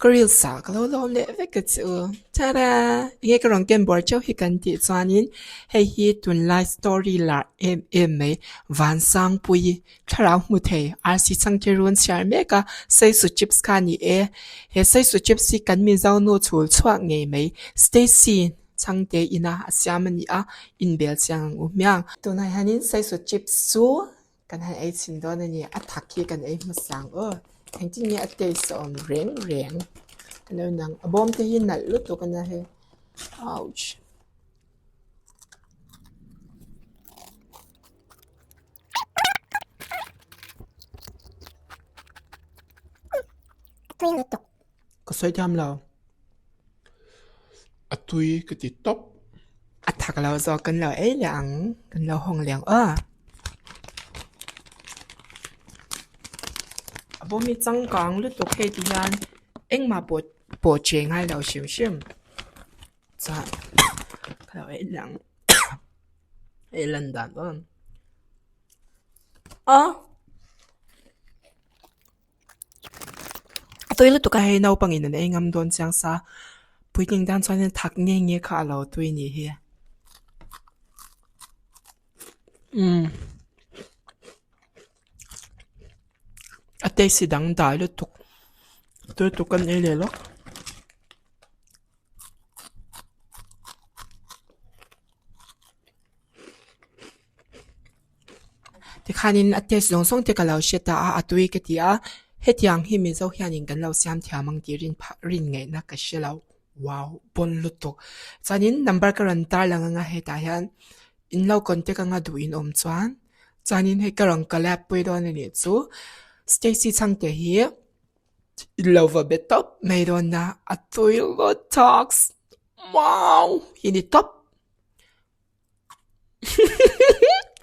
Ka reels ah ka lo lawm leh vek a chu. Tada! Enge ka rawn ken buar teuh hi kan tih chuanin hei hi tunlai story lar em em mai Vansangpuii thlarau hmu thei RC Changte run chhiar mek a Saisu chips kha a ni e. He Saisu chips hi kan Mizo nu chhul chhuak ngei mai Stacy Changte ina a siam a ni a, inbel chiang ang u hmiang. Tunah hianin Saisu chips chu Kan han ei chhin dawn a ni, a thak hi kan ei hmasa ang aw. Engtin nge a taste a awm reng reng a lo nang. A bawm te hi nalh lutuk a nia hei. Ouch. Ka sawi thiam lo. A tui ka ti tawp. A thak lo zawk kan lo ei leh ang, kan lo hawng leh ang aw. A bawm hi changkang lutuk hei ti hian engmah pawh pawh che ngai lo hrim hrim. Chuan ka lo ei leh ang hei lan dan aw. Aw. A tui lutuk a hei naupangin an ei ngam dawn chiang sa puitling tan chuan thak nge nge kha a lo tui a nih hi umm a taste hi dangdai lutuk tui lutuk kan ei leh lawk. Tikhanin a taste zawng zawng te ka lo hre ta a, a tui ka ti a, hetiang hi Mizo hianin kan lo siam thiam ang tih rin phah rin ngaihna ka hre lo, wow pawn lutuk. Chuanin number ka rawn tar lang anga hetah hian in lo contact anga duh in awm chuan chuanin hei ka rawn collab pui dawn a nih chu Stacy Chhangte hi in lo va be tawp mai dawn a, a tui lutuk wow hi ni tawp.